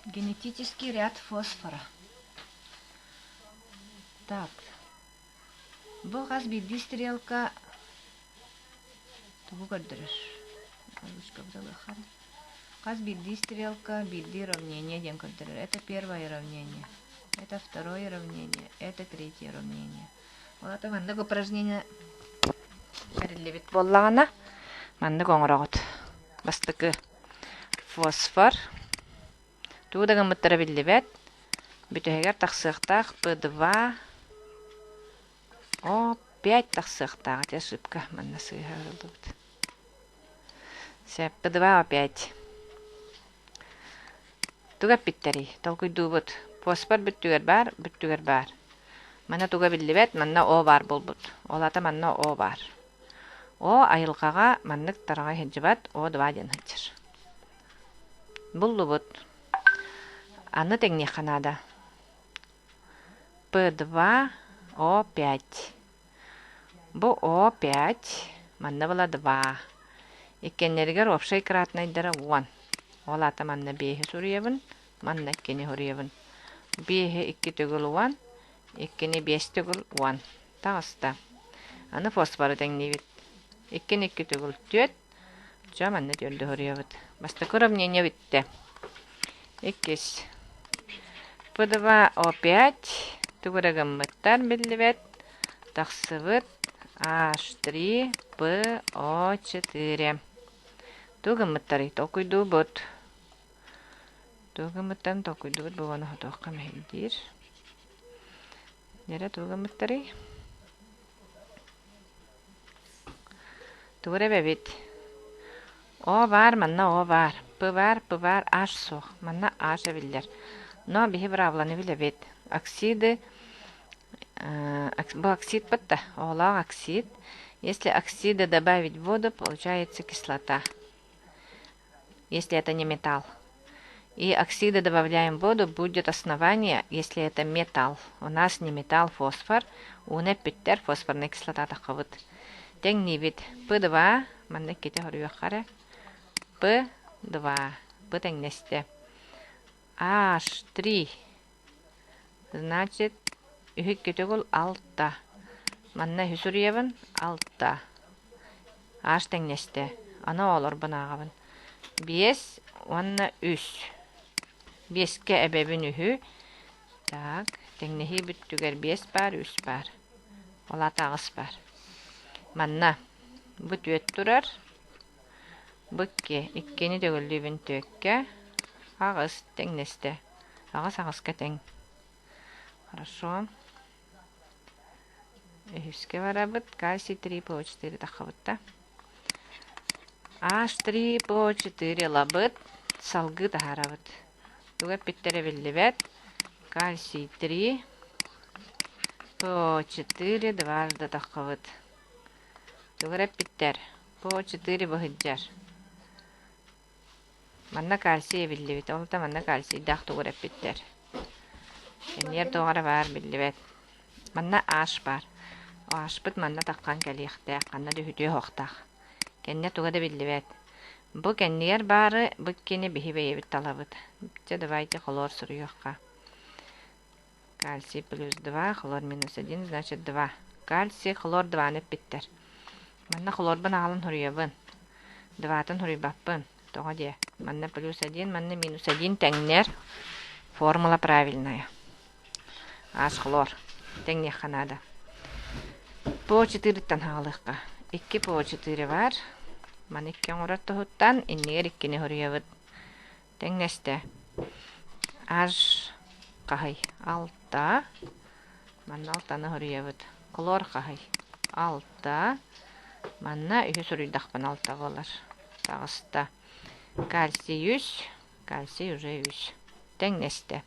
Генетический ряд фосфора. Так, бу хас биирдии стрелка тугу көрдөрөр? Хас биирдии стрелка биирдии уравнение диэн көрдөрөр. Это первое уравнение, это второе уравнение, это третье уравнение. Ол аата маннык упражнение бэриллибит буоллаҕына, маннык оҥороҕут. Бастакы фосфор тугу да гыммыттара биллибэт. Бүтэһигэр тахсыахтаах П2 О5 тахсыахтаах ити ошибка манна сыыһа ылыллыбыт. Сөп П2 О5. Тугу эппиттэрий? Толкуйдуубут. Фосфор бүттүгэр баар, бүттүгэр баар. Манна туга биллибэт, манна О баар буолбут. Ол аата манна О баар. О айылҕаҕа маннык тараҕай сылдьыбат, О2 диэн сылдьар. Буллубут. Аны тэҥниэххэ наада. П2, О5. Бу О5, манна была 2. Иккиэннэригэр общай кратнайдара 10. Ол аата манна биэһи суруйабын, манна иккини суруйабын. Биэһи икки төгүл уон, иккини биэс төгүл уон. Таҕыста. Аны фосфоры тэҥниибит. Иккини икки төгүл түөрт, Чэ, манна түөрдү суруйабыт. Бастакы уравнение бүттэ. Иккис. П2 О5 тугу эрэ гыммыттар биллибэт. Тахсыбыт H3 PO4. Тугу гыммыттарый? Толкуйдуубут. Тугу гыммыттарын толкуйдуубут буолан оһотуохха мэһэйдиир. Нэрэ тугу гыммыттарый? Тугу эрэ эбэбит. О баар, манна О баар. П баар, П баар, H суох. Манна H эбиллэр. Но биһи быраабыланы билэбит. Оксиды бу оксид бытта, оҕолоох оксид. Если оксиды добавить в воду, получается кислота. Если это не металл. И оксиды добавляем в воду, будет основание, если это металл. У нас не металл, фосфор. Ууну эппиттэр, фосфорная кислота таххабыт. Тэҥниибит. П2, манна иккитэ хоруйуохха эрэ. П2, П тэҥнэстэ. H3, значит, үһү икки төгүл алта. Манна үһү суруйабын, алта. H тэҥнэстэ. Аны оҕолорбун ааҕабын. Биэс уонна үс. Биэскэ эбэбин үһү. Так, тэҥнэһии бүттүгэр биэс баар, үс баар. Ол аата аҕыс баар. Манна бу түөрт турар. Бу икки. Иккини төгүллүүбүн түөккэ. Аҕыс тэҥнэстэ. Аҕыс аҕыска тэҥ. Хорошо. Үһүскэ барабыт. Кальций 3 по 4 таххабыт да. H3 по 4 ылабыт. Салгыы таһаарабыт. Тугу эппиттэрэ биллибэт. Кальций 3 по 4 дважды таххабыт. Тугу эрэ эппиттэр. По 4 быһыддьар. Манна кальций эбиллибит, ол да манна кальцийдаах тугу эрэ эппиттэр. Кэнниэр туох эрэ баар биллибэт. Манна H баар. H-пыт манна таххан кэлиэхтээх, ханна да үһүтүө суохтаах. Кэннэ туга да биллибэт. Бу кэннигэр баары, бу иккини биһи бэйэбит талабыт. Чэ, давайте хлор суруйуохха. Кальций плюс 2, хлор минус 1, значит 2. Кальций, хлор 2-ны эппиттэр. Манна хлорбун аҕалан суруйабын. Дватын суруйбаппын. Тоҕо диэ? Манна плюс 1, манна минус 1 тэҥнэр. Формула правильная. Аас хлор. Тэҥниэххэ наада. По 4-тан хаалыахха. 2 по 4 бар. Маны икки оҥорор туһуттан иннигэр иккини суруйабыт. Тэҥнэстэ. Аж хаһый? Алта. Манна алтаны суруйабыт. Хлор хаһый? Алта. Манна үһү суруйдахпына алта буолар. Таҕыста. Кальций үс. Кальций уже үс. Тэҥнэстэ.